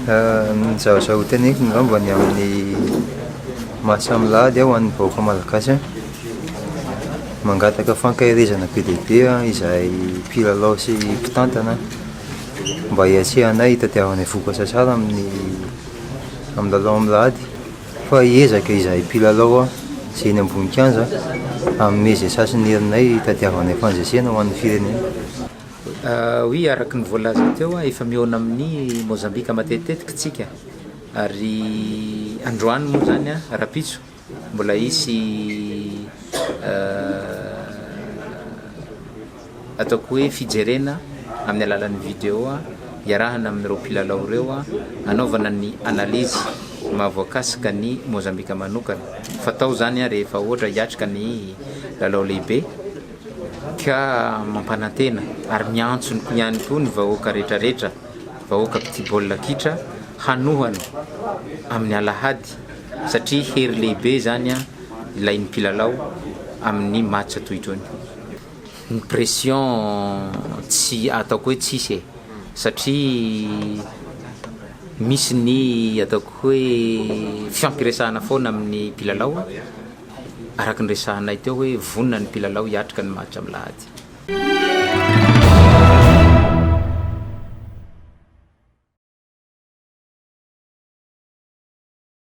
Ny zavatra ho teneniko angamba ny amin'ny match amin'ny alahady ho an'ny vahoaka malagasy. Mangataka fankaherezana be dia be izahay mpilalao sy mpitantana mba hiatrehanay hitadiavanay vokatra tsara amin'ny amin'ny lalao amin'ny alahady fa hiezaka izahay mpilalao izay eny ambony kianja hanome izay sasiny herinay hitadiavanay fandresena ho an'ny firenena. Oui, araka ny voalaza teo, efa mihaona amin'i Mozambika matetitetika isika ary androany moa izany rahampitso mbola hisy ataoko hoe fijerena amin'ny alalan'ny vidéo iarahana amin'ireo mpilalao ireo hanaovana ny analyse mahavoakasika ny Mozambika manokana. Fatao izany rehefa ohatra hiatrika ny lalao lehibe ka mampanantena ary miantso ihany koa ny vahoaka rehetrarehetra, vahoaka mpitia baolina kitra hanohana amin'ny alahady satria hery lehibe izany ilain'ny mpilalao amin'ny match toy itony. Ny pression tsy ataoko hoe tsisy e, satria misy ny ataoko hoe fifampiresahana foana amin'ny mpilalao, araka ny resahanay teo hoe vonona ny mpilalao hiatrika ny match amin'ny lahady.